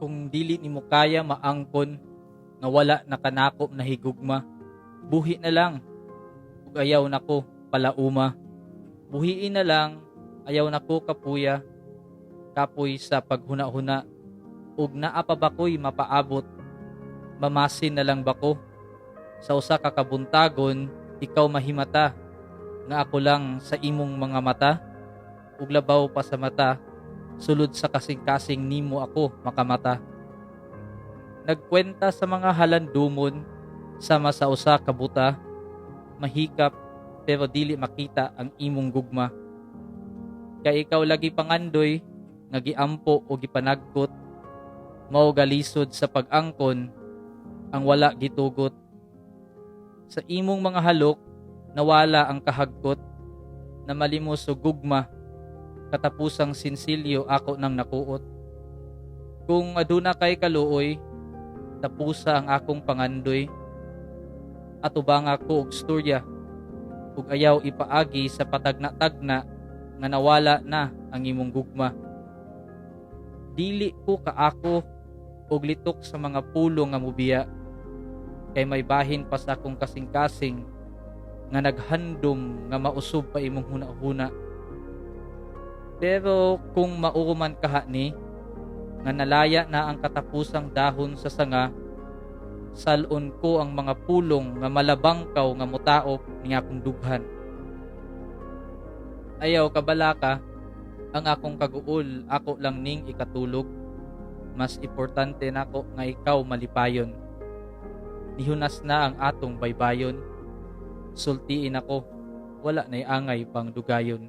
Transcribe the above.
Kung dili nimo kaya maangkon nga wala na kanako nahigugma, buhi na lang ug ayaw nako palauma. Buhiin na lang, ayaw nako kapuya, kapoy sa paghuna-huna ug naa pa ba ko'y mapaabot? Mamasin na lang ba ko? Sa usa ka kabuntagon, ikaw mahimata nga ako lang sa imong mga mata, ug labaw pa sa mata, sulod sa kasing-kasing nimo ako makamata. Nagkwenta sa mga halandumon sama sa usa ka buta, mahikap pero dili makita ang imong gugma. Kay ikaw lagi pangandoy nga giampo o gipanagkot, mao galisod sa pag-angkon ang wala gitugot. Sa imong mga halok nawala ang kahagkot, na malimos og gugma, katapusang sinsilyo ako nang nakuot. Kung aduna kay kaluoy, tapusa ang akong pangandoy. Atubanga ko og storya ug ayaw ipaagi sa patagna-tagna nga nawala na ang imong gugma. Dili ko kaako og litok sa mga pulong nga mubiya, kay may bahin pa sa akong kasing-kasing nga naghandom nga mausob pa imong huna-huna. Pero kung mao man kaha ni nga nalaya na ang katapusang dahon sa sanga, sal-on ko ang mga pulong nga malabangkaw nga motaop ni akong dughan. Ayaw kabalaka, ang akong kaguol ako lang ning ikatulog. Mas importante nako nga ikaw malipayon. Nihunas na ang atong baybayon. Sultiin ako, wala na'y angay pang dugayon.